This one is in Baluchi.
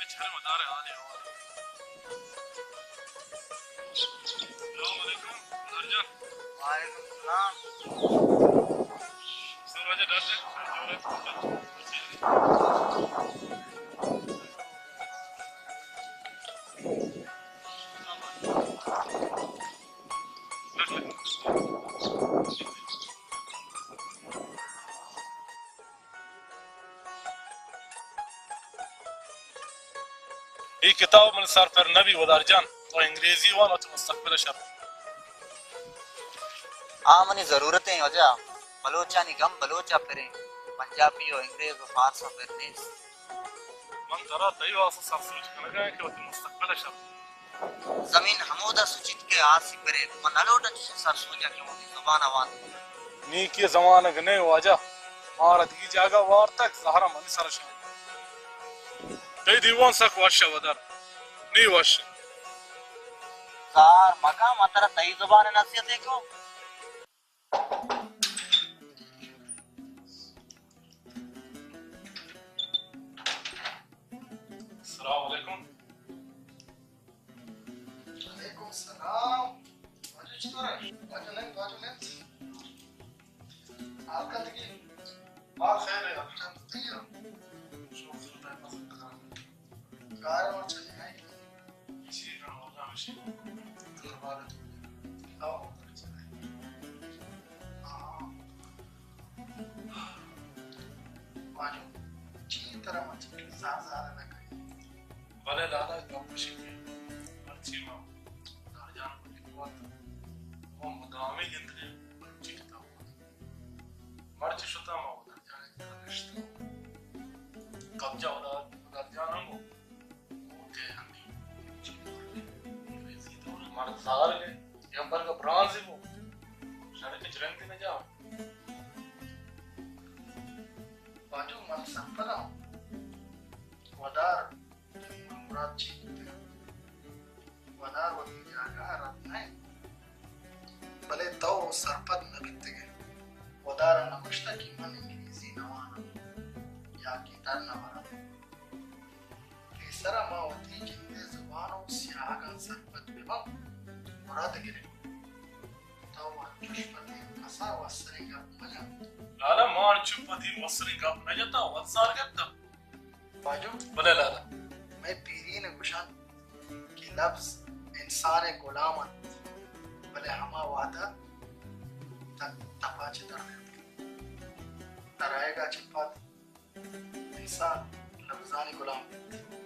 چلو، دار حال احوال۔ السلام علیکم، دار جان۔ وعلیکم السلام۔ سر واجہ ڈاکٹر۔ اے کتاب من سر پر نبی ودار جان، تو انگریزی وان وتی مستقبل شر۔ آ منی ضرورت ایں واجہ، بلوچانی غم بلوچ ءَ پریں، پنجابی و انگریز و فارس ءَ پر نیست۔ من ترا تئی واسطہ سر سوج کنگا کہ وتی مستقبل شر۔ زمین ہمودا سچیت کہ آسی برے، من نہ لوٹاں چشیں سر سوجا کہ منی زبان ءَ وانت۔ نی کہ زمانگ نئے واجہ، مارا دگی جاگہ وارتگ، زہرا منی سر شان۔ تئی دیوان سک وش ءَ ودار، نی وش۔ زہر مکن، من ترا تئی زبان ءَ نصیحت کو۔ السلام علیکم۔ وعلیکم السلام۔ واجہ چطور ہے؟ واجہ نند، واجہ نند۔ حال کا دگی؟ حال خیر ہے، الحمدللہ۔ شکر اللہ پاک۔ کار اور چلے ہیں۔ اسی کا موضوع ہمیشہ دور بار ہے۔ آؤ۔ ہاں۔ واجہ، چی ترا مرچی زار زار نہ کئی؟ بلے لالا، گپ اشی کہ مرچی ما دار جان کو لکھوات، وہ مدامی گندگے مرچی کتاب۔ مرچی شتا ما ودار جان نشتا۔ قبضہ ودار، ودار جان ہم ہو۔ Okay, honey. انگریزی تو مرد زار گئے۔ یا برگا برانزی بو۔ شرک جرندی نہ جا۔ واجو من سرپداں۔ ودار، مراد چی بوتگ؟ ودار وتی جاگہ ءَ رد نہ انت، بلے تو سرپد نہ بیتگ ئے۔ ودار ءَ نہ گوشتگ کہ من انگریزی نہ واناں یا کہ در نہ براں۔ پیسرا ما وتی جندے زبان ءُ سیاہگاں سرپد بہ باں، مراد گریں۔ تو انچوش پہ دیم کسا وسریں گپ مجن۔ لالا، ما انچو پہ دیم وسریں گپ نہ جتا، وت زار گپتا۔ واجو؟ بلے لالا۔ مئے پیرین گوشنت کہ لبز انسان ءِ گلام انت، بلے ہما وہدا تک تپا چہ در نیتک۔ ترائگا چہ پد انسان لبزانی گلام بیت۔